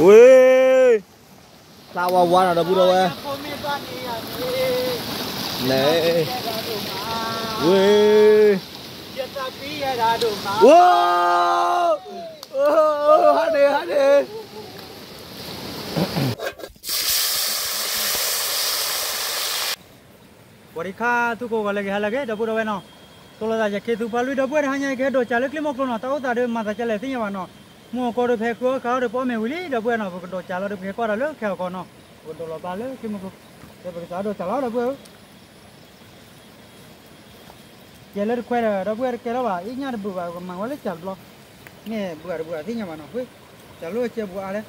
ဝ့ၢ်, ဖျါဝါဝါနီၤ ဒီပုၢ်ဒီဝဲၢ်, လဲၤ, ဝ့ၢ်, ဝ့ၢ်, ဟါန့ၣ် ဟါန့ၣ် ဝၤဒံခါ သုကိးဂၤလၢကဟဲလၢက့ၤ ဒီပုၢ်ဒီဝဲၢ်နီၤ, သိၣ်လိသးယက့ၤသူဖးလွံၢ် ဒီပုၢ်ဝဲၢ် တဟါညါ ယကဟဲဒိးစးလၢကျံမီကျိနီၤ, တၢ်အိၣ်သးဒီးမၤသးကလဲၣ်သ့ၣ်ညါဘၣ်နီၤ, မူအကီဒီးဖဲဃုအီၣ်ခါအီၣ်ဒီးပအီၣ်မ့ၤဝံၤလံ ဒီပုၢ်ဝဲၢ်နီၤ, ပကဒိးစးလီၤဒီးပကဟဲကွၢ်တၢ်လၢခဲအကီနီၤ, ပကဒိးလီၤဘၣ်လၢကျံမီကျိ, ဒီးပကစးဒိးစးလီၤ ဒီပုၢ်ဝဲၢ်ဧၢ ကဲလၢတခွဲဒီး ဒီပုၢ်ဝဲၢ်တကဲထီၣ်ဘၣ် အ့ၣ်ညၣ်တဘုးဘၣ် ကမၤဝဲလၢစးတဘျီ, မ့ၢ်ဘုးဂၤတဘုးဂၤသ့ၣ်ညါဘၣ်နီၤ, ဃ့, စးလိကဲဘူးအါလဲၣ်,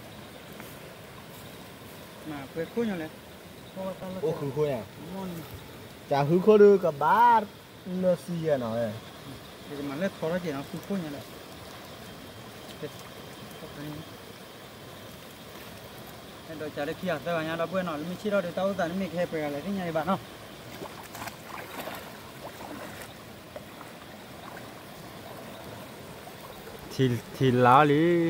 မၤခွဲခိၣ်ညါလဲၣ်, အိၣ်ဃုခိၣ်ညါ, စးဃုခိၣ်ဒီးကဘၣ်, နစံယဲနီၤ, ယကမၤလၢထီထီၣ်က့ၤနီၤ ဃုခိၣ်ညါလဲၣ်, ဟဲဒီးစးလၢခံဂၤသၢဂၤညါ ဒီပုၢ်ဝဲၢ်နီၤ, လၢမ့ၢ်ဆ့ၣ်ထီၣ်ဒီးတၢ်အိၣ်သးန့ၣ်မ့ၢ်ကဟဲပှဲၤဂၤလဲၣ်သ့ၣ်ညါဒံးဘၣ်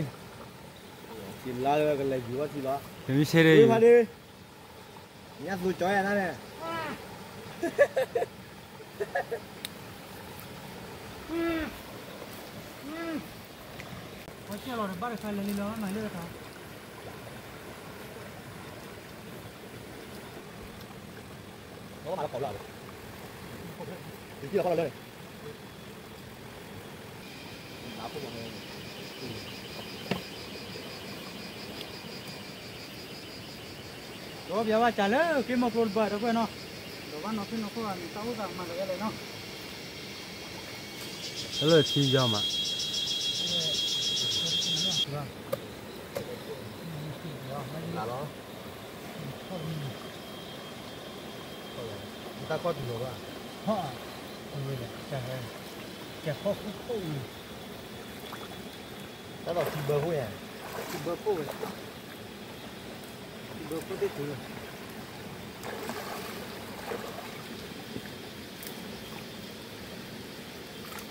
နီၤ. ထံလါလံ, ထံလါလၢကလဲၤယူၤထီၣ်ထံလီၤ, တမ့ၢ်ဆ့ၣ်ဒ်, ညၣ်သူကၠီယၤန့ၣ်, ဟဲလီၤဒီးဘၣ်တခါလဲၤလံလီၤ မၤလၢတခါ ဒီးပျဲဘၣ်စးလၢက့ၤမီကျိတဘၣ်ဒီပုၢ်ဝဲၢ်နီၤ, ဒီးဘၣ်နီၤဖံနီၤခိၣ်ဘၣ်န့ၣ် တၢ်အိၣ်သးမၤကလဲၣ်နီၤ, လၢထံယီၤမး, လီၤ တၢ်ကီၢ်တူၢ်လီၤဘၣ်, ကဲခီၣ်ခိၣ်ခိၣ်န့ၣ်, တၢ်ဒီးထံဘၢခိၣ်ယါ, ထံဘၢခိၣ်ဝဲ, ထံဘၢခိၣ်သ့ၣ်တုၤလီၤ,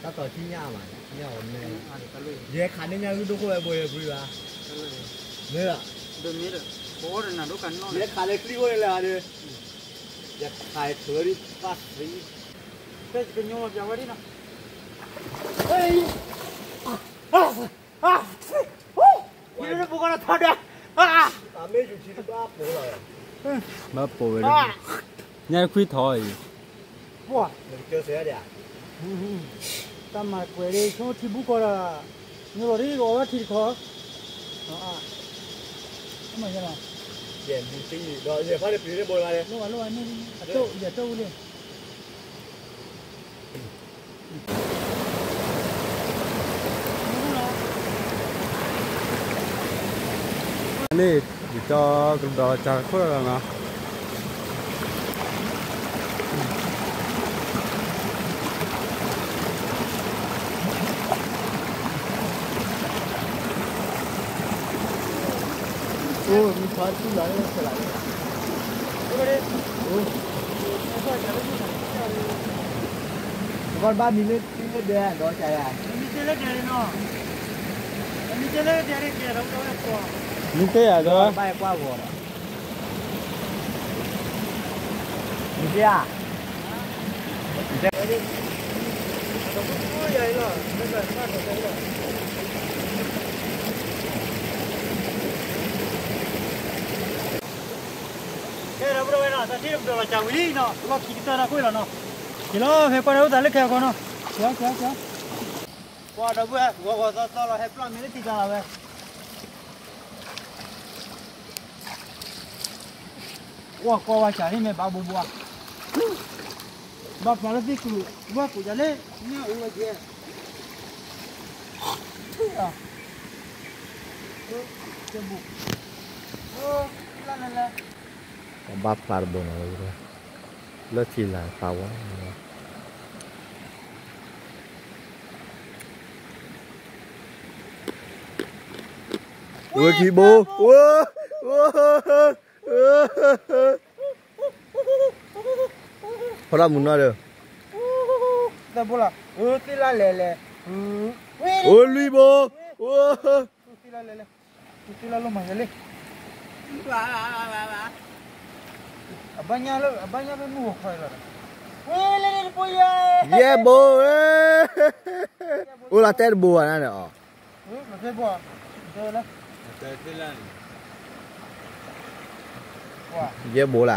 တၢ်တီၤဆံညၣ်မး, ညၣ်အီၤမ့ၢ်, ယဲခးန့ၢ်ညၣ်ဂုၢ်ဒိၣ်ခိၣ်ဝဲဘိယဲဘြံၤဘၣ်, မ့ၢ်, ယဲခးလၢချံခိၣ်န့ၣ်လဲၣ်ဒီး, ယခးထုးဒ်ပၢ်သံ, ဖဲယကညိလီၤပျးဝဲဒ်နီၤ, အါ, အါ, အါ, ယပူၤကီးထီဒါ, အါ, အါ, ဘၣ်ပိာ်ဝဲဒၣ်, ညၣ်ခွံထီၣ်အံၤ, ပှၤ, တၢ်မၤကွဲးဒ်ဆိထံဘူကီးဒီး, ညိလီၤဒ်ကီးဝဲထံတခီ, အါ, မၤယဲလီၤ, ဒီးယဖးန့ၣ်ပျံၤန့ၢ်ဘိလီၤ, လိၣ်ဘၣ်လိၣ်ဘၣ်န့ၣ်, အတိၢ်ယတိၢ်ဝံၤလံ န့ၣ် ယကၠီကဒီးစးခိၣ်လီၤနီၤ, အိၣ်မံၤဖးတံၢ်လီၤန့ၣ်, ကဘၣ်မံၤလၢတ့လၢဒဲးဒီးကယၤ, မံၤတ့လၢဒဲးနီၤ, မံၤတ့လၢဒဲးန့ၣ်ကဲဒီး, မံၤတ့ယၤဒီး, ဘၣ်ကွၢ်ဂီၤဒီး, မံၤတ့ဧါ ကဲဒီပုၢ်ဒီဝဲၢ်နီၤ, တၢ်ထံၣ်တပတီၢ်လီၤစှၤဝံၤလံနီၤ, လီၢ်ခံကတၢၢ်တၢ်ကွ့ၢ်လီၤနီၤ, က့ၤလီၤ ဖဲကွၢ်တၢ်အိၣ်သးလၢခဲအကီနီၤ, က့ၤက့ၤက့ၤ, ကွၢ်ဒီပုၢ်ဝဲၢ် ဂီၤဂီၤသီသီလီၤ ဟဲပျီၢ်မ့ၢ်လၢထံတၢ်လီၤဝဲ ကွၢ်ကွၢ်ဝဲစးန့ၣ်မ့ၢ်ဘၣ်ဘိဘိဧါ, ဘၣ်ဖျါလၢသ့ၣ်ကျူး, ဘၣ်ကူးယၤလၢ, ညၣ်အူဝဲကဲ, ကဲဘူး, လၢလၢလၢ, ဘၣ်ဖျါတဘိနီၤ, လၢထံလာ်ဖျါဝဲ, ဝဲခံဘိ, ဝဲ, ဝဲ ဖီလာ်မုၢ်နီၤဒီး, သၢဘိလီၤ, သ့ၣ်လၢလဲၤလဲၤ, အိၣ်လွံၢ်ဘိ, အိၣ် လၢလၢလၢ, လၢလၢမၤယၤလံ, အဘၣ်ညါလၢ အဘၣ်ညါဖဲမုၢ်ဂီၤခီလီၤ, ဝဲလၢလၢတပိယဲ, ယဲဘိဧၢ, အိၣ်လီၤတဲတဘိဘၣ်နၤဒီး, ယဲဘိလၢ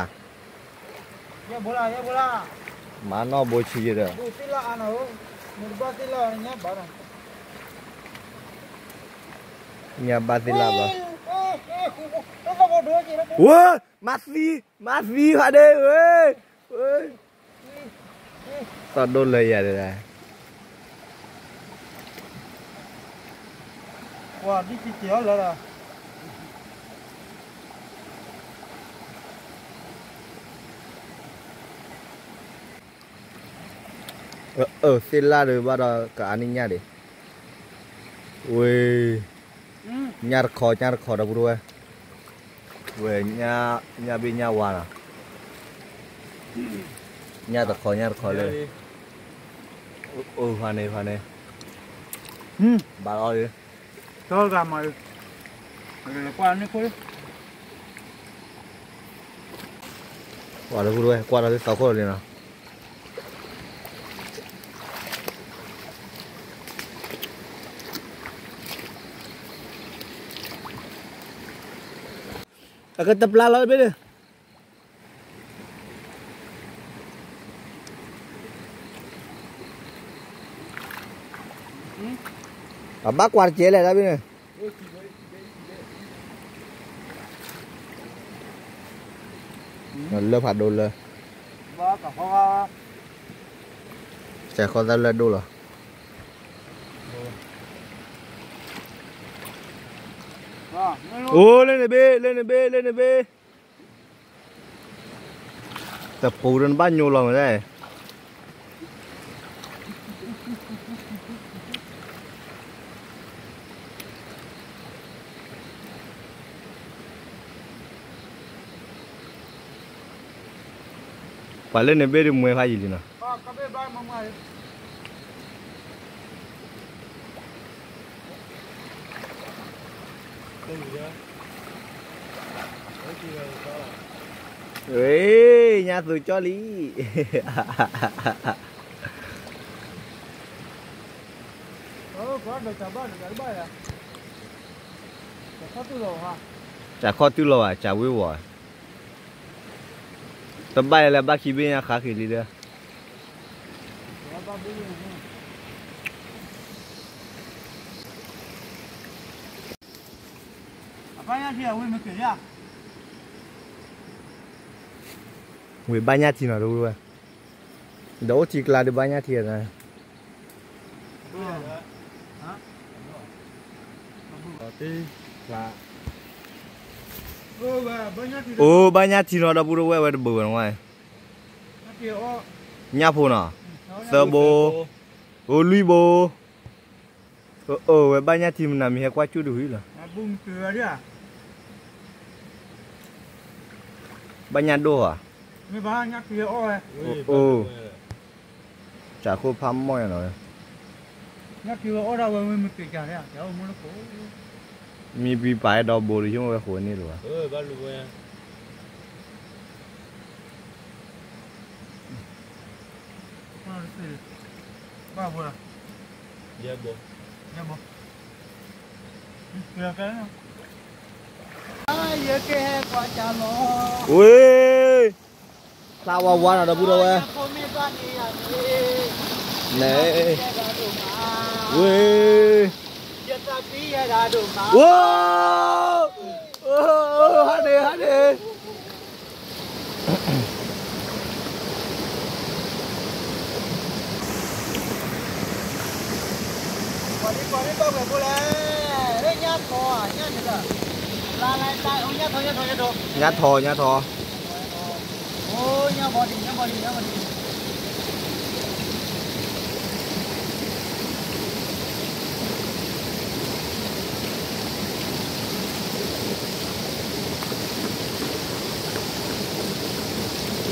မၤနီၢ်ဘိဆံယဲဒီး, ညါဘၣ်သ့ၣ်လၢဘၣ်, ဝဲ, မၤသံ, မၤသံဖးဒ့ဝဲ, သီၣ်ဒိၣ်လၢယၤဒီး, အၢ သ့ၣ်လၢ်ဒီးဘၣ်ဒီးကအါန့ၢ်ညၣ်ဒံး, ဝဲ, ညၣ်တခီ ညၣ်တခီဒီပုၢ်ဝဲၢ်, ဝဲ, ညၣ်ဘ့ၣ်ညၣ်ဝါနီၤ, ညၣ်တခီ ညၣ်တခီလၢ, အိၣ်ဖးန့ၣ်ဖးန့ၣ်, ဘၣ်လီၤ, ကွၢ်ဒီပုၢ်ဝဲၢ် ကွၢ်ဒီးလၢသီခိၣ်လီၤန့ၣ်နီၤ. အကတပျၢ်လီၤတဘ့ၣ်န့ၣ်, အဘၣ်ကွၢ်တကဲလဲၣ်တဘ့ၣ်န့ၣ်, လၢဖးဒိၣ်လၢ, စဲးခီသၣ်လၢဒိၣ်လီၤ, အိၣ်လၢန့ၣ်ဘ့ၣ် လၢန့ၣ်ဘ့ၣ် လၢန့ၣ်ဘ့ၣ်, တပူၤဒီးနဘၣ်ညိလီၤမ့ၢ်လဲၣ်. ပှၤလၢန့ၣ်ဘ့ၣ်ဒုးမွဲဖးယံာ်လံနီၤ. ဝ့ၢ် ညါသူကၠီလံ. စးခီတုၤလီၤဘၣ် စးဝ့ၤဝီၤ, တဘၣ်ယဲလၢဘၣ်ခံဘ့ၣ်ညါဃါက့ၤလံဒီး ဝ့ၢ်ဘၣ်ညၣ်ထံနီၤတဝဲ, ဒီးအိၣ်ထံကျါဒီးဘၣ်ညၣ်ထံ, အိၣ် ဘၣ်ညၣ်ထံနီၤဒီပုၢ်ဒီဝဲၢ်ဝဲတဘိဝဲနဝဲ, ညၣ်ဖိနီၤ, သၢဘိ, အိၣ်လွံၢ်ဘိ, အိၣ်ဝဲဘၣ်ညၣ်ထံမနၤမ့ၢ်ဟဲကွၢ် ကၠူၣ်တဝံၤလီၤ. ဘၣ်ညၣ်ဒိၣ်ဧါ, အိၣ်, စးခိၣ်ဖးမီၢ်နီၤ, မ့ၢ်ပံပာ်ဒီးဘိတယိၣ်ဝဲဃိးန့ၣ်လီၤ. ဝ့ၢ်, ဖျါဝါဝါနီၤဒီပုၢ်ဒီဝဲၢ်, န့ၣ်, ဝ့ၢ်, ဝိ, ဟါန့ၣ် ဟါန့ၣ် ညၣ်ထီၣ် ညၣ်ထီၣ် လၢက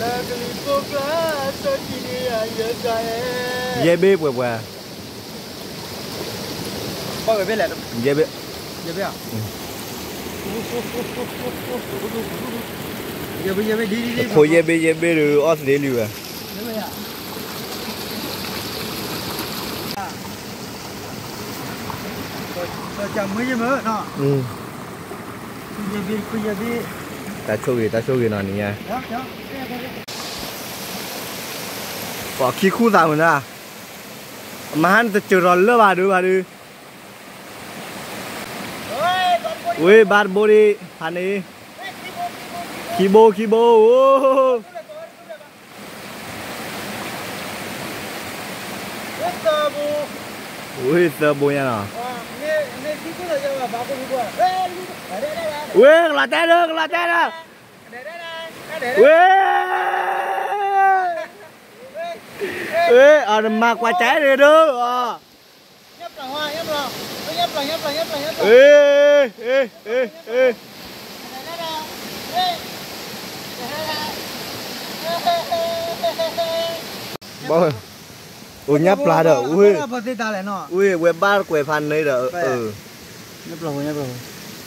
လံၤဖိကျါ သၢထံၣ်န့ၣ်ယၤ ယဲဘ့ၣ်ပှဲၤပှဲၤ, ယဲဘ့ၣ်, ယဘ့ၣ်, ယဘ့ၣ် ယဘ့ၣ် ဒ်ဒ်ဒ် ဖိယဲၢ်ဘ့ၣ် ယဲၢ်ဘ့ၣ်ဒီး အီၣ်သ့လံဝဲ, တၢ်ဆိၣ်ဂ့ၤ တၢ်ဆိၣ်ဂ့ၤနီၤန့ၣ်ညါ, ပှၤခံခူၣ်သးမုၢ်နၤ, မဟါန့ၣ်တစၢၤထီၣ်လၢဘၣ်ဒုးဘၣ်ဒုး, ဝ့ၢ်ဘၣ်တဘိဒံး ဖးန့ၣ်, ခံဘိ ခံဘိ အိၣ် ဝ့ၢ်သၢဘိညါနီၤ, ဝ့ၢ်ကလီၤတဲဒီး ကလီၤတဲဒီး, ဝ့ၢ်, အီၤတမၤကွၢ်ကၢ်ဒံးဒီး, အိၣ်ညါပျၢ်ဒီး, ဝ့ၢ်ဝဲဘၣ်ကွဲးဖးန့ၣ်ဒီး, ပ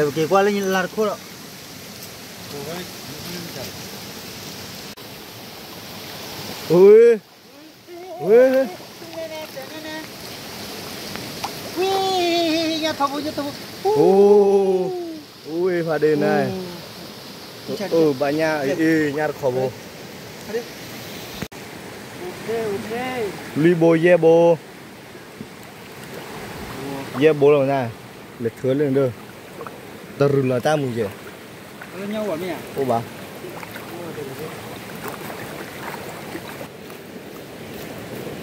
က့ၤကွၢ်လၢလါတခိၣ်ဒီး, ဝ့ၢ်, ဝ့ၢ်, ဝ့ၢ်ဖးဒ့နၤ, အိၣ်ဘၣ်ညါ, အ့ၣ် ညါတခီဘိ, လွံၢ်ဘိ ယဲၢ်ဘိ, ယဲၢ်ဘိလီၤနၤ, လဲၤထၢလၢနဒၢ, တရူးလီၤတၢ်မူယဲၢ်, အိၣ်ဘၣ်,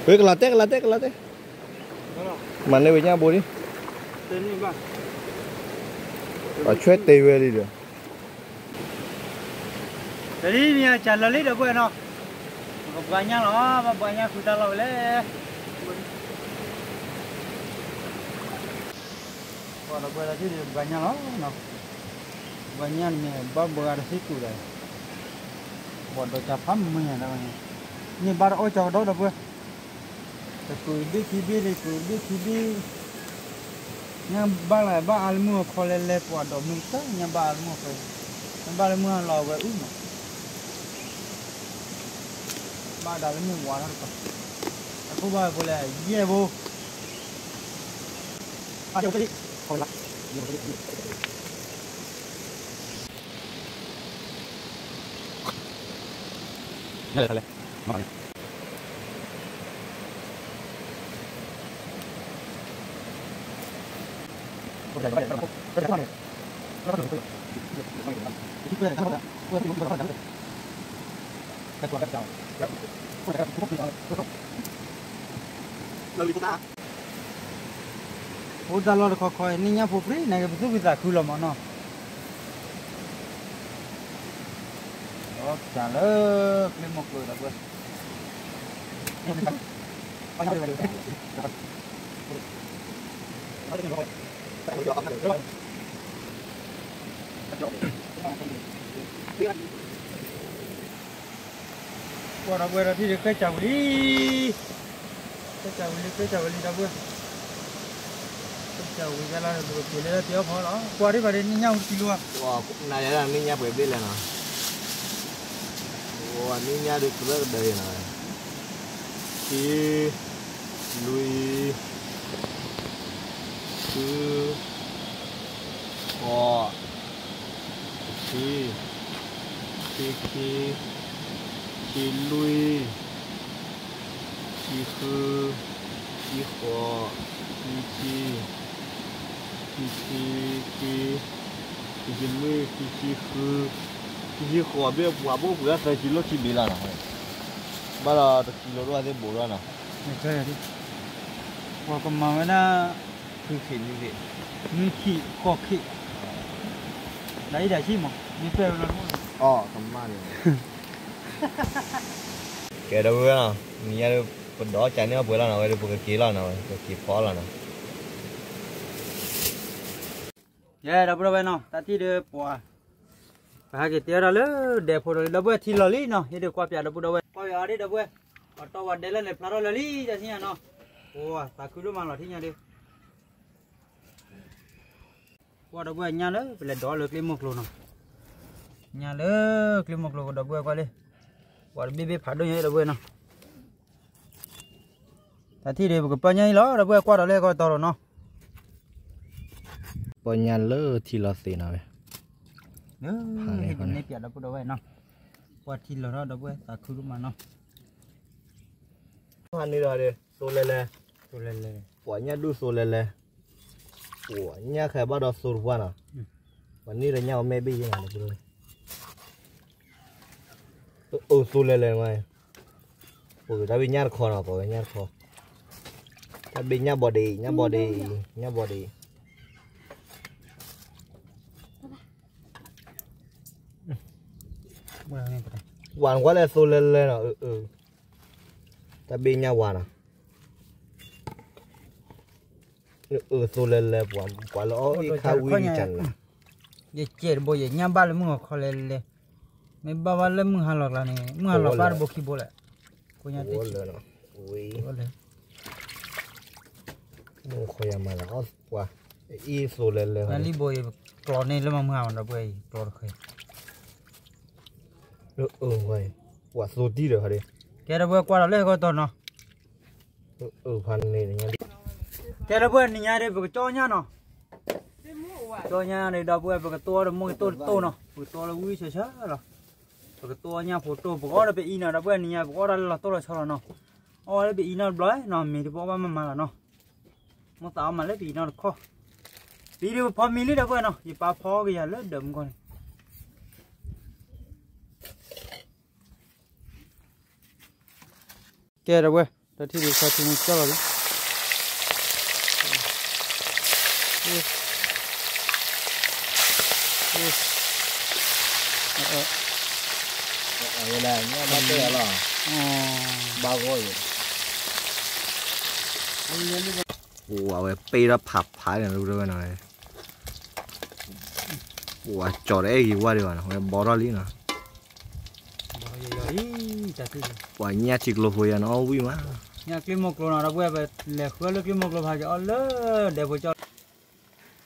ဝ့ၢ်ကလီၤတဲ ကလီၤတဲ ကလီၤတဲ, မၤန့ၢ်ဝဲညါဘိလံ, ပှၤဆွဲတ့ၢ်ဝဲလံဒီး, တနံၤမ့ၢ်အစၢ်လီၤလံဒီပုၢ်ဝဲၢ်နီၤ, ပကဘှါညါလီၤ, ဘၣ်ဘှါညါဃုာ်တၢ်လီၢ်ဝဲလဲၣ်, ပှၤဒီပုၢ်ဝဲၢ်တၢ်ထံၣ်ဒီးပှၤညါလီၤ, ပှၤညါန့ၣ်မ့ၢ်ဘၣ်ဘှါဒီးသံကွံာ်ဒီး, ဘၣ်ဒီးကၢ်ဖးမုၢ်ညါဒီး, န့ၣ်ဘၣ်ဒီးအီၣ်ကၠီကဒီးဒီပုၢ်ဝဲၢ် တကုးဘ့ၣ်ခံဘ့ၣ် တကုးဘ့ၣ်ခံဘ့ၣ်, ညၣ်ဘၣ်လၢဘၣ်အါလၢမုၢ်အခီလဲၤလဲၤပှၤဒီးမုၢ်ကတၢၢ် ညၣ်ဘၣ်အါလၢမုၢ်အခီ, ညၣ်ဘၣ်လၢမုၢ်ဟါလီၤဝဲအုၣ်မး, ဘၣ်ဒါလၢမုၢ်ဝါထီၣ်တပၤ, အခိၣ်ဘၣ်ဝဲဖိလဲၣ် ယဲၢ်ဘိ အိၣ်တၢ်လီၢ်တခီခီအံၤ နံၣ်ညါဖိပြံ နကပသူၣ်ဖှံသးခုလီၤမးနီၤ, ဒီးကၢ်လၢကျ့မိၢ်ကျိၤဒီးကွဲ ကွၢ်ဒီးဝဲဒီးထံၣ်ဒီး ဃဲစၢ်ဝံၤလံ, ဃဲစၢ်ဝံၤလံ ဃဲစၢ်ဝံၤလံ ဒီပုၢ်ဝဲၢ်, ဃဲစၢ်ဝံၤယါလၢပကက့ၤလၢတၢ်တ့အီၣ်ဖီလီၤ, ကွၢ်ဒံးဘၣ်ဒံး နံၣ်ညါဝံၤတံလိာ်, နံၣ်ညါပှဲၤဘ့ၣ်လဲၣ်နီၤ, နံၣ်ညါဒုးကရၢကဒၢးနီၤ, ခံ, လွံၢ်, ဃု, ဃိး, တဆံ, ခံခံ, ခံလွံၢ်, ခံဃု, ခံဃိး, ခံဆံ, ခံဆံခံ, ခံဆံလွံၢ်, ခံဆံဃု, ခံဆံဃိးဘ့ၣ် ပှၤဘိၣ်ပှ့ၤဒၣ်သၢကံလိခံဘ့ၣ်လီၤနီၤ, ဘၣ်ဒီးတကံလိဒိၣ်သ့ၣ်ဘိးဒီးနီၤ, ပှၤကမၤဝဲဒၣ် ဃုခံ, နွံခံ, ဃိးခံ, ဒ်အံၤဒၣ်ဆံမး မ့ၢ်ပဲာ်ဝဲလီၤတအိၣ်လီၤ, ကဲ ဒီပုၢ်ဝဲၢ်နီၤ, နံၣ်ညါဒီး ပဒိးကၢ်န့ၢ်အီၣ်ပှဲၤလီၤနီၤ, ဝဲဒီးပကက့ၤလီၤနီၤ, ပက့ၤဖီလီၤနီၤ, ယဲ ဒီပုၢ်ဝဲၢ်နီၤ, တၢ်ထံၣ်ဒီးပှၤ ပဟဲက့ၤတဲအီၣ်တၢ်လၢဒဲဖိဒီး ဒီပုၢ်ဝဲၢ်ထံလီၤလံနီၤ, ဟ့ၣ်ဒီးကွၢ်ပၠးဒီပုၢ်ဒီဝဲၢ်, ကွၢ်ပၠးအီၤဒ်ဒီပုၢ်ဝဲၢ်, ပှၤတီၢ်ဝဲဒဲလၢလဲၤဖျါထီၣ်လၢာ်လံ တၢ်ထံၣ်ညါနီၤ, အိ သးခုဒိၣ်မးလီၤထံၣ်ညါဒ် ကွၢ်ဒီပုၢ်ဝဲၢ်ညၣ်လၢပလဲၤဒိးလၢကျ့မိၢ်ကျိၤနီၤ, ညၣ်လၢကျ့မိၢ်ကျိၤကဒီပုၢ်ဝဲၢ်ကွၢ်လံ, ပှၤတဘ့ၣ်ဘ့ၣ်ဖးဒိၣ်ညါဒီပုၢ်ဝဲၢ်နီၤ, တၢ်ထံၣ်ဒ်ပကပၢညၣ်အံၤလီၤ ဒီပုၢ်ဝဲၢ်ကွၢ်ဒီးလၢဟဲကီတတီၤနီၤ, ပၢညၣ်လၢထံလီၤသ့နီၤ, ဟ့ၣ်ဒ်န့ၢ်ပၠးဒီပုၢ်ဝဲၢ်နီၤ, ကွၢ်ထံလီၤထီၣ်ဒီပုၢ်ဝဲၢ်သးခုဒိၣ်မးနီၤ ဟးန့ၢ်ဒီး သိလဲၤလဲၤ, သိလဲၤလဲၤ, ပှၤညၣ်ဒူၣ်သိလဲၤလဲၤ, ပှၤညၣ်ဒူၣ်သိလဲၤလဲၤ, ပှၤန့ၢ်ဒီးညၣ်အမဲာ်ဘ့ၣ်ယဲၢ်နၤ, အၢ သိလဲၤလဲၤမး, ပှၤတၢ်ဘ့ၣ်ညၣ်တခီနီၤ ပှၤဝဲညၣ်တခီ, တၢ်ဘ့ၣ်ညၣ်ဘီဒ့ ညၣ်ဘီဒ့, ညၣ်ဘီဒ့ ဝၤနကွၢ်လဲၣ်သိလဲၤလဲၤနီၤ, တၢ်ဘ့ၣ်ညၣ်ဝၤနီၤ, အၢ သိလဲၤလဲၤ ပှၤလၢအီၣ်အ့ၣ်ခါဝံၤကနၤ, ယကဲတဘိ ယညၣ်ဘၣ်လၢမုၢ်ဂီၤခီလဲၤလဲၤ, မ့ၢ်ဘၣ်ဘၣ်လၢမုၢ်ဟါလီၤကျါန့ၣ် မုၢ်ဟါလီၤဘၣ်တဘိခံဘိလဲၣ်, ကိညါတ့ၢ်, မုၢ်ဂီၤခီယမၤလၢအီၣ်ပှၤ, အ့ၣ်သိလဲၤလဲၤ, လံဘိ ယကျီန့ၢ်လၢမုၢ်ဟါဒီပုၢ်ဝဲၢ်အံၤ ကျီတဃဲ ပှၤသိတံၢ်ဒီး, ကဲဒီပုၢ်ဝဲၢ်ကွၢ်ဒီးလၢဟဲကီတတီၤနီၤ, ကဲဒီပုၢ်ဝဲၢ်နံၤညါဒီး ပကကၠီညၣ်နီၤ, ကၠီညၣ်န့ၣ်ဒီပုၢ်ဝဲၢ် ပကတိၢ်ဒီးမိၢ်ကတိၢ်တတိၢ်နီၤ, ပကတိၢ်လၢဝံၣ်ဆၢဆၢလီၤ, ပကတိၢ်ညၣ်ဖိတိၢ် ပကအီၣ်ဒီးပအံၤနီၤ ဒီပုၢ်ဝဲၢ်နံၤညါ ပကအီၣ်တၢ်လၢလီၤတိၢ်လီၤဆီလီၤနီၤ, အီၣ်ဝဲလၢပအံၤနီတဘျီနီၤ မ့ၢ်တဘၣ်ဘၣ်မၤမၤလီၤနီၤ, မိၢ်သးအီၣ်မးလၢပအံၤနီတခီ, ပအံၤဒီးပဖီမံၤလံဒီပုၢ်ဝဲၢ်နီၤ ယပၢ်ဖီကယၤလၢဒၢးမူကီၢ်န့ၣ် ကဲဒီပုၢ်ဝဲၢ် တၢ်ထံၣ်ဒ်ခါထံမူကၠီၣ်လီၤလံ, ပှၤဝဲပ့ၢ်ထီၣ်ဖးဖးန့ၣ် လၢတဝဲနီၤ, ပှၤကၠီၤဒီးအဲၣ်ဂ့ၤဝါဒံးဘၣ်နီၤ ဝဲဘီထီၣ်လံနီၤ, ပှၤညၣ်ထံကျိဖိယၤနီၤ အီၣ်ဝံၣ်မး, ညၣ်ကျ့မိၢ်ကျိနီၤ ဒီပုၢ်ဝဲၢ် ပလဲၤဃုအီၣ်လၢကျ့မိၢ်ကျိဖးက့ၤအီၣ်လၢဒဲဖိကၠီၣ်,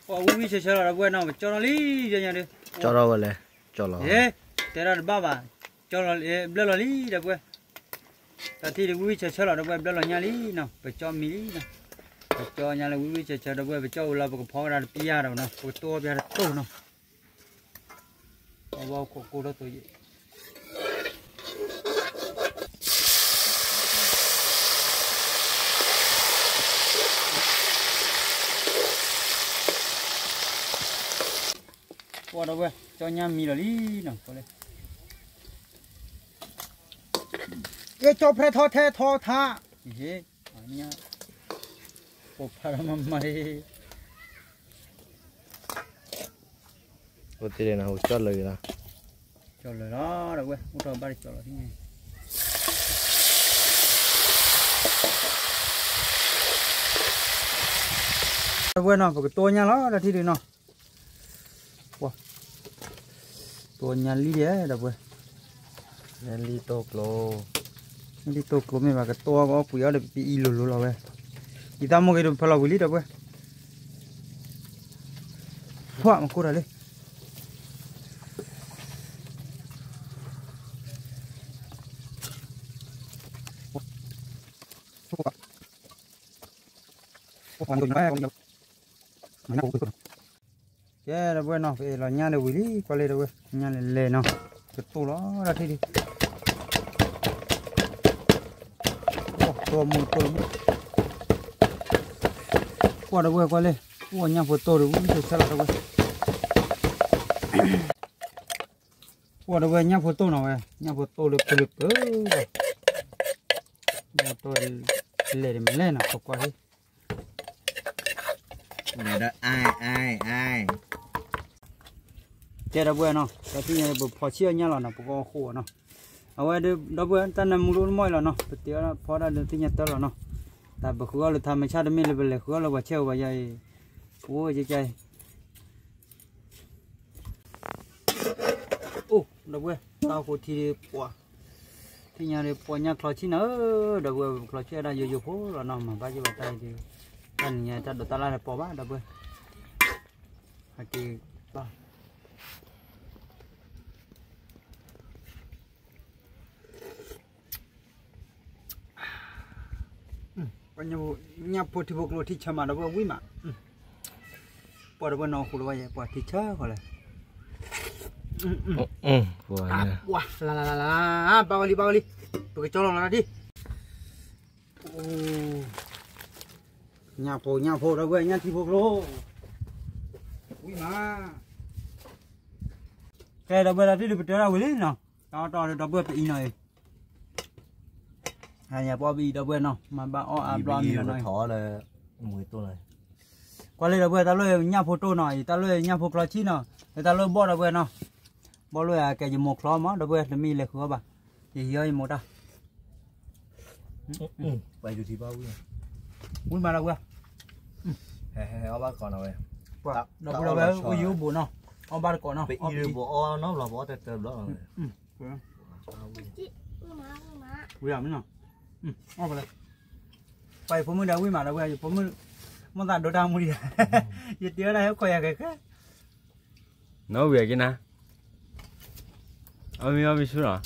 ပှၤဝံၣ်ဝံၣ်ဆၢဆၢလီၤ ဒီပုၢ်ဝဲၢ်နီၤ ပကၠီထီၣ်လံ ယညါဒီး, ကၠီထီၣ်ဝဲလဲၣ်, ကၠီလီၤ, တဲဒၣ်တဘၣ်ဘၣ်, ကၠီလီၤ ဘျၢလီၤလံ ဒီပုၢ်ဝဲၢ် တၢ်ထံၣ်ဒ်ဝံၣ်ဝံၣ်ဆၢဆၢလီၤ ဒီပုၢ်ဝဲၢ်ဘျၢလီၤညၣ်လံနီၤ ပကၠီမံၤလံနီၤ, ပကၠီညါလၢဝံၣ်ဝံၣ်ဆၢဆၢ ဒီပုၢ်ဝဲၢ် ပကၠီဝံၤလီၤ ပကဖီဝဲဒၣ်တပျၢ်ဒီးနီၤ ပကတိၢ်ပျၢ်တတိၢ်နီၤ, အဝဲခိၣ်ကိၢ်ထီၣ်သိးယံၤ ကွၢ်ဒီပုၢ်ဝဲၢ် ကၠီညါမံလီၤလံနီၤ ကၠီဖဲထီထဲထီထါ, ညါ, ပိာ်ဖးဒီးမၤမၤ, အိၣ်တ့ၢ်နီၤ ဟိုကၠီလၢာ်လီၤ, ကၠီလၢာ်လီၤ ဒီပုၢ်ဝဲၢ် အိၣ်ထီၣ်ဘၣ်တကၠီလီၤ, ဒီပုၢ်ဝဲၢ်နီၤ ပကတိၢ်ညါလီၤ တၢ်ထံၣ်ဒုးနီၤ တိၢ်ညါလံဒဲး ဒီပုၢ်ဝဲၢ်, လံတိၢ်ကျိၤ, လံတိၢ်ကျိၤမ့ၢ်ဘၣ် ကတိၢ်အီၣ်ကွံာ်အီၣ်ဒီးပအံၤလိၤလိၤလီၤဝဲ, ယသးမိၢ်ဂ့ၤဒီးဖၢလီၤဝံၤလံ ဒီပုၢ်ဝဲၢ်, ဖှၣ်မကိၢ်တၢ်လံ ကဲ ဒီပုၢ်ဝဲၢ်နီၤ ပအဲၣ်လီၤညၣ်ဒီးဝံၤလံ ကွၢ်လၢ ဒီပုၢ်ဝဲၢ် ညၣ်လဲၤလဲၤနီၤ ကတိၢ်လီၤ တၢ်ထံၣ်ဒံး တိၢ်မူတိၢ်လၢမူ ကွၢ် ဒီပုၢ်ဝဲၢ် ကွၢ်လၢ အိၣ်ညၣ်ဖိတိၢ်ဒီး ဝံၣ်ဆၢဆၢလီၤ ဒီပုၢ်ဝဲၢ် ကွၢ် ဒီပုၢ်ဝဲၢ် ညၣ်ဖိတိၢ်နီၤဝဲ ညၣ်ဖိတိၢ်လၢပူၤလၢပၢၤ ညၣ်ဖိတိၢ် လဲၤဒီးမလဲၣ်နီၤ ကွၢ်ကွၢ်လံ ကဲ ဒီပုၢ်ဝဲၢ်နီၤ တၢ်ထံၣ်ညါ ပဖီဆံၣ်အီၣ်ညၣ်လီၤနီၤ ပကအီၣ်ဃိၣ်အီၤနီၤ အဝဲဒီး ဒီပုၢ်ဝဲၢ် တၢ်နၢမူတအိၣ်တမီၢ်အံၤလီၤနီၤ ပတ့အီၣ်ဖီဒၣ်ဒီးသ့ၣ်ညါတၢ်လီၤနီၤ တၢ်ပဃုအီၣ်လၢထါမဆၣ်တမ့ၢ်လၢပလဲၤဃုအီၣ်လၢပှၤဆဲးပှၤယါအံၤ အိၣ်ကဲကဲအံၤ အိၣ် ဒီပုၢ်ဝဲၢ်တၢ်အိၣ်ခိးထံဒီးပှၤ ထံၣ်ညါဒီးပှၤညၣ်ချီဆံၣ်နီၤဧၢ ဒီပုၢ်ဝဲၢ် ပချီဆံၣ်အတၢ်ယိယိဖိလီၤနီၤ မၤဘၣ်ယိၣ်ဘၣ်တၢ်အံၤဒီး တၢ်နံၤညါတၢ်ဒိးတၢ်လၢ်န့ၣ်ပီၤဘၣ် ဒီပုၢ်ဝဲၢ် အက့ၤ ညၣ်ဖိထံဖိကျိထံဆၢမး ဒီပုၢ်ဝဲၢ်ဝံၣ်မး, ပှၤဒီပုၢ်ဝဲၢ်နီၢ်ဃိလၢဝဲယဲ ပှၤထံဆၢဃီလဲၣ်, ပှၤလၢလၢလၢလၢ, ဘၣ်ဝဲလံ ဘၣ်ဝဲလံ, ပကကၠီလီၤလီၤတၢ်ဒံး, ညၣ်ဖိ ညၣ်ဖိ ဒီပုၢ်ဝဲၢ် ညၣ်ထံဖိကျိ, ဝံၣ်မး, ကဲ ဒီပုၢ်ဝဲၢ် တၢ်ထံၣ်ဒုး ပတၢ်ဒၣ်ဝံၤလံနီၤ, တၢ်အီၣ်တၢ်အီဒီပုၢ်ဝဲၢ် ပအံၤနီၤအံၤ ဟါညါပအီၣ်ပအံၤ ဒီပုၢ်ဝဲၢ်နီၤ, မၤဘၣ်အီၣ်အါဘျီအမံၤလီၤနီၤ, ကွၢ်လၢ ဒီပုၢ်ဝဲၢ် တၢ်လၢညၣ်ဖိတိၢ်နီၤအံၤ တၢ်လၢညၣ်ဖိကျီဆံနီၤ, လၢတၢ်လၢဘီၣ် ဒီပုၢ်ဝဲၢ်နီၤ, ဘီၣ်လၢအကဲယမိၢ်ချီမး ဒီပုၢ်ဝဲၢ် တမ့ၢ်လဲၤဃုအီၣ်ဘၣ်, ယဟံးအီၣ်ယမိၢ်တၢ်, ပယူၤထံဘၣ်ဝံၣ်, ဝံၣ်မး ဒီပုၢ်ဝဲၢ်, ဟဲ ဟဲ ဟဲအီၣ်ဘၣ်တကိးနီၤဝဲ, ဒီပုၢ်ဝဲၢ် အိၣ်ယံၤအိၣ်ဘူးနီၤ, အီၣ်ဘၣ်တကိးနီၤ, ပအံၤဒုး ပအီၣ်နီတဘျီ ပအီၣ်တၢ်တဘျီလီၤ, ဝံၤမးနီၤ, ပှၤယဖိမုၣ်ဒီးဝံၣ်မး ဒီပုၢ်ဝဲၢ် ယဖိမုၣ်, မ့ၢ်သးဒိတၢ်မူဒံး, ယတ့ဝဲဒၣ်ဟဲခိးယၤခဲခဲ, နီၢ်ဝံၤက့ၤနၤ, အီၣ်မ့ၤအီၣ်မ့ၤဆူၣ်နီၤ,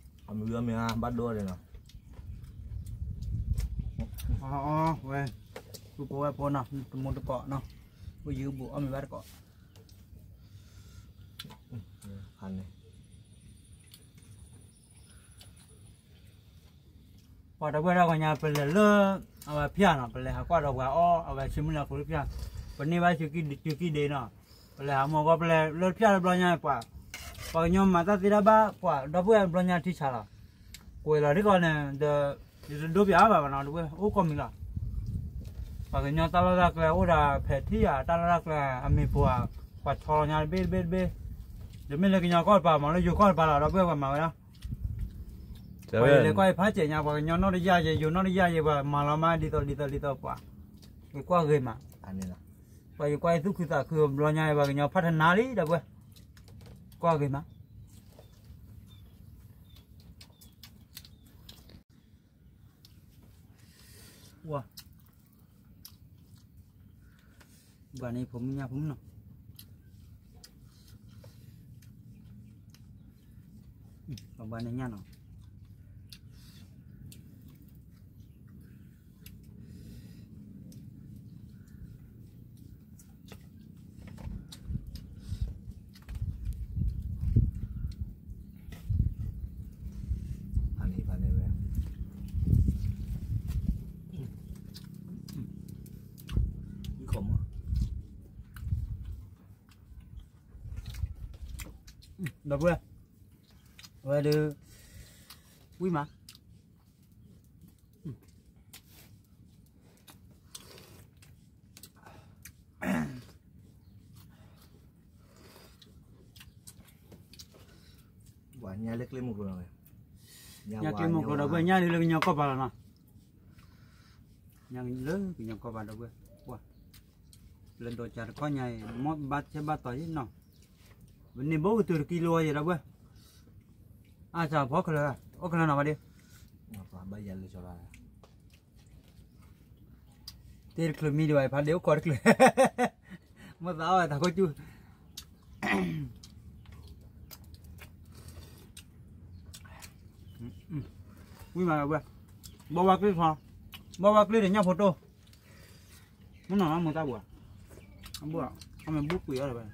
အီၣ်မ့ၤအီၣ်မ့ၤ ဘၣ်ဒိဒဲးနီၤ, အီ အီ ဝဲ, သူၣ်ဖိဝဲၢ်ဖိနီၤ, တမူတကိးနီၤ, အိၣ်ယံၤအိၣ်ဘူး အီၣ်မ့ၤဘၣ်တကိး, ဖးန့ၣ် ပှၤဒီပုၢ်ဝဲၢ် တဂီၤညါ ပလဲၤလၢ အဝဲဖၠၣ်နီၤ, ပလဲၤဟးကွၢ်ဒီးပှၤအီၣ် အဝဲဆံမုၢ်လၢ်ခိၣ်လၢဖၠၣ်, ပန့ၢ်ဘၣ်စုကံဒ့နီၤ, ပလဲၤဟးမီၢ်ဂီၢ် ပလဲၤလၢဖၠၣ်လၢဘျီညါ ပှၤ, ပှၤကညီမၤတၢ်သ့တၢ်ဘၣ် ပှၤဒီပုၢ်ဝဲၢ်ဘျီညါထံဆးလီၤ, ကွဲးလီၤဒ်ကီးန့ၣ်ဒီး, ယတဒိပၠးအါဘၣ်ဘၣ်နီၤ ဒီပုၢ်ဝဲၢ် အိၣ်ကိးမံၤလီၤ, ပှၤကညီတၢ်လီၢ်တၢ်ကျဲအိၣ်ဒီးဖဲးထံၣ်ယၤ တၢ်လီၢ်တၢ်ကျဲ အမ့ၤပူၤဧါ, ပှၤဆီလီၤညါတဘ့ၣ်တဘ့ၣ်တဘ့ၣ်, တမ့ၢ်လၢကညီကီၢ်တပၤ မ့ၢ်လၢယိၤကီၢ်တပၤလီၤ ဒီပုၢ်ဝဲၢ် ပှၤမၤဝဲဒၣ် ပှၤယလဲၤကွၢ်အံၤဖးစဲးညါ ပှၤကညီနီၢ်တယၢ်ယဲ ယိၤနီၢ်တယၢ်ယဲ ပှၤမၤလီၤမး ဒ်သိးဒ်သိးဒ်သိးပှၤ, ယကွၢ်ဂ့ၤမး, ပှၤယကွၢ်အံၤသူၣ်ခုသးခု ဘျီညါအံၤ ပှၤကညီဖးတနါလံ ဒီပုၢ်ဝဲၢ်, ကွၢ်ဂ့ၤမး ဘၣ်န့ၣ်ဖိမုၣ်ညၣ်ဖိမုၣ်နီၤ, ဘၣ်န့ၣ်ညၣ်နီၤ, ဖးန့ၣ်ဖးန့ၣ်ဝဲ, ဒီပုၢ်ဝဲၢ်, အဝဲဒုး, ဝံၣ်မး, ပှၤညါလၢကျဲမုၢ်ကျိၤလီၤ, ညါကျဲမုၢ်ကျိၤ ဒီပုၢ်ဝဲၢ် ညါလၢကညီကီၢ်ပၤလီၤနီၤ, ညါလၢကညီကီၢ်ပၤ ဒီပုၢ်ဝဲၢ်, ပှၤ, လၢဒိးကၢ်တခီညါအံၤ မ့ၢ်ဘၣ်ဆဲးဘၣ်တီၤယဲနီၤ, ပန့ၢ်ဘိကတုၤတကံလိအီၤယဲ ဒီပုၢ်ဝဲၢ်, အါစၢ်ဖီကလၢၤ, အိၣ်ကလၢၤနီၤဘၣ်ဒ့, ဘၣ်ယၤလၢကီၤလီၤ တ့တချုးမံဒံးဘၣ် ဖးဒ့အိၣ်ခိးတချုး, မ့ၢ်သးအီၣ်ဝဲတၢ်ခိၣ်ကၠူၣ်, ဝံၣ်မးဒီပုၢ်ဝဲၢ်, ဘီဝါကျ့ၣ်ထီ, ဘီဝါကျ့ၣ်ဒီးညၣ်ဖိတိၢ်, မ့ၢ်နီၤမ့ၢ်တၢ်ဘှီ, အဘှီ, အမ့ၢ်ဘှီကွံာ်အီၤဒီး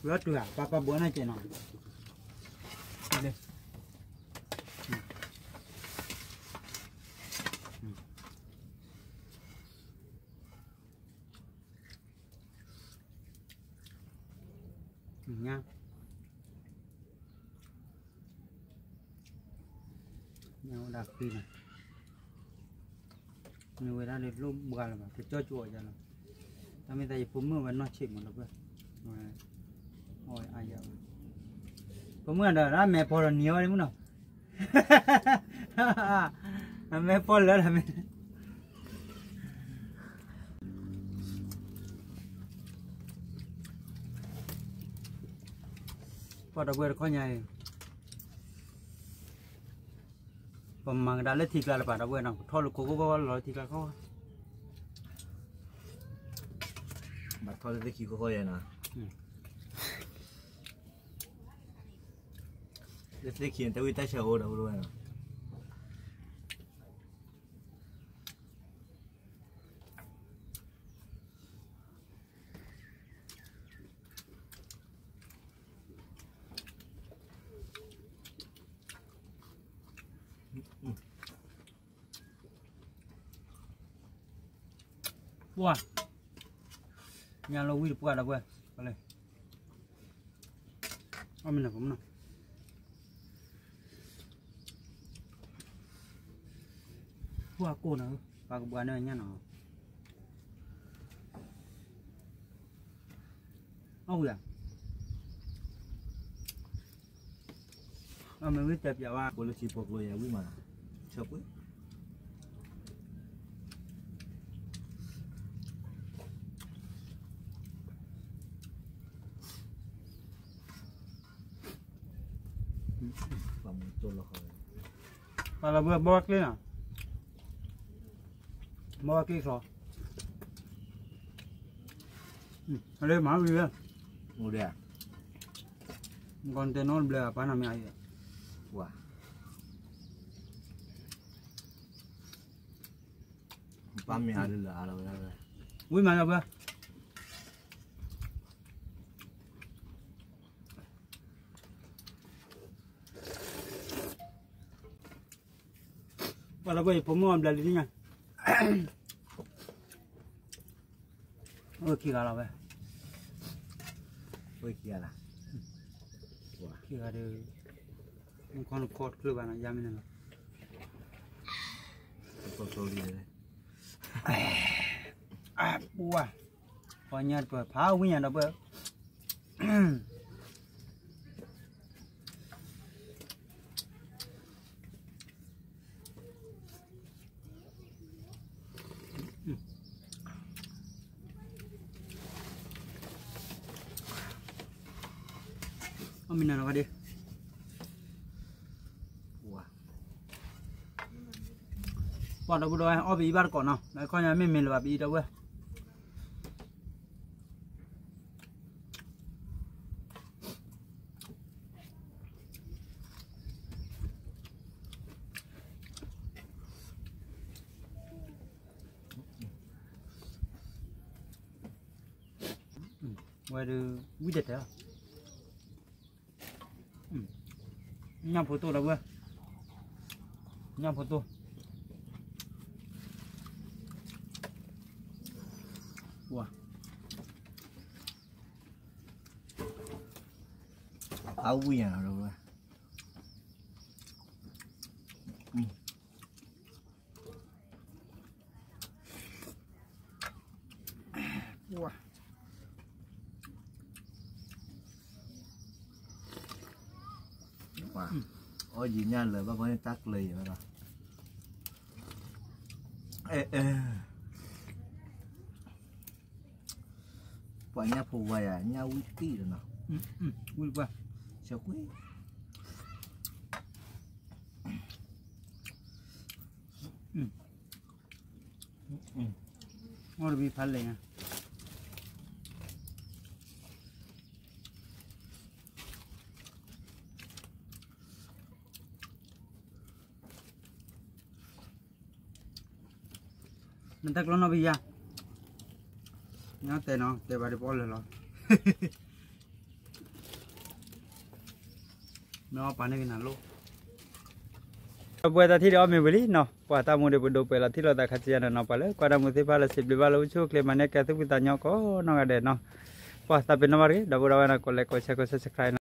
ဝဲ ဝဲတုၤဧါ ပၢ်ပၢ်ဘှီန့ၣ်ကဲနီၤ, ညါ ညါဝဲဒၣ်ဃံနီၤ, မ့ၢ်ဝဲဒၣ်လၢလိၣ်ဘှါလၢၤဘၣ် ကကၠီကၠိအီၤယၤလီၤ, တၢ်မ့ၢ်သးယဖိမုၣ်ဝဲနီၢ်ဆံးမးလီၤပှဲၤ, အီၣ်ဝဲအါယၤဝဲ, ဖိမုၣ်ဒီး အမဲာ်ဖီဒီးနံၤအီၤဝဲမုၣ်နီၤ, အမဲာ်ဖီလၢာ်ဒီးမ့ၢ် ပှၤဒီပုၢ်ဝဲၢ်တခီညါအံၤ, ပမၤကဒါလၢထံကျါတပၤဒီပုၢ်ဝဲၢ်နီၤ, ပထီၣ်လၢခိခိၣ်ဃီလီၤလၢထံကျါခီ, ဘၣ်ထီၣ်လၢသ့ၣ်ခံခိၣ်ဃီယဲနီၤ, လၢသ့ၣ်ခံန့ၣ် တၢ်ဝံၣ်တၢ်ဆၢအိၣ်ဒီပုၢ်ဝဲၢ်နီၤ. ပှၢ်, ညါလီၤဝံၣ်တပှၢ်ဒီပုၢ်ဝဲၢ်, အီၣ်မ့ၢ်နီၤ, ပှၢ်ကိၢ်နီၤ, ပှၤကဘှါန့ၢ်ညၣ်နီၤ, အီၣ်ဝံၤဧါ. အမ့ၢ်ဝံၣ်တဲပၠးဝဲ ကိးလၢထံဖိကျိယဲဝံၣ်မး, ဆၢကွံာ် ပှၤလၢဘၣ်ဘီကျ့နီၤ, ဘီကျ့ဆီ, အလၢမၤဝံၤဝဲ, အိၣ်ဒဲး, ကီၢ်တဲနီတဘျီပၢ်နီတမံၤအံၤ, ဝါ, ပၢ်မ့ၢ်အါလၢလၢအါလီၤဝဲဒၣ်, ဝံၣ်မးလီၤဘၣ်. ပှၤလၢပှဲၤအံၤဖိမုၣ်အဘျါလံညါ, အိၣ်ခံဂၤလီၤဝဲ, အိၣ်ခံဂၤလီၤ, ခံဂၤဒီး, မ့ၢ်ခီနခီတချုးဘၣ်နီၤ ယါမ့ၢ်န့ၣ်လီၤ, ပှၤ, ပှၤညါတပၢၢ်ဖးဝံၣ်ညါဒီပုၢ်ဝဲၢ် အီၣ်မ့ၢ်နၤလီၤဝဲဒၣ်, ပှၤဒီပုၢ်ဒီဝဲၢ် အီၣ်ပအံၤဘၣ်တကိးနီၤ, လၢခီၣ်ညါမ့ၢ်မ့ၢ်လၢၤဘၣ်ပအံၤဒီပုၢ်ဝဲၢ် ဝဲဒုး ဝံၣ်တဲတဲလီၤ, ညၣ်ဖိတိၢ်ဒီပုၢ်ဝဲၢ်, ညၣ်ဖိတိၢ်, ဝါ, အဝံၣ်ညါဒီပုၢ်ဝဲၢ် ဝါ, အီၣ်ယံၤညၣ်လၢာ်ဘၣ်ခီန့ၣ်တၢ်ကျၢၤယံၤဝဲလီၤ, အဲ ပှၤညၣ်ဖိဝါယၤ ညၣ်ဝံၣ်တံၢ်လီၤနီၤ, ဝံၣ်တပှၢ်, ဆၢကွံာ်, အီၣ်တဘံဖးလဲၣ်ညါ နတၢ်ကျီနီၢ်ဘံယါ, နတဲနီၤ တဲဘၣ်ဒ်ပအီၣ်လၢာ်လီၤ, မ့ၢ်အီၣ်ပာ်န့ၢ်က့ၤနၤလိၣ်, ပဝဲတၢ်ထံၣ်ဒီးအီၣ်မ့ၢ်ဝံၤလံနီၤ, ပှၤတၢ်မူဒီးပဒိးပှဲၤလီၤထံၣ်လိာ်သးခါဆူညါန့ၣ်နီၤ, ပှၤလၢကွၢ်တၢ်မူသ့ၣ်တဖၣ်လၢစံးဘျုးဘၣ်လၢ အိၣ်ဆူၣ်အိၣ်ချ့မၤန့ၢ်ကဲသုဖုသးညီကိးနီၢ်ဂၤဒဲးနီၤ, ပှၤသးပ့ၤနီၣ်ဘၣ်တဂ့ၤ ဒီပုၢ်ဒီဝဲၢ်နီၤ ကိးလဲၤကိးဆဲးကိး subscribe နီၤ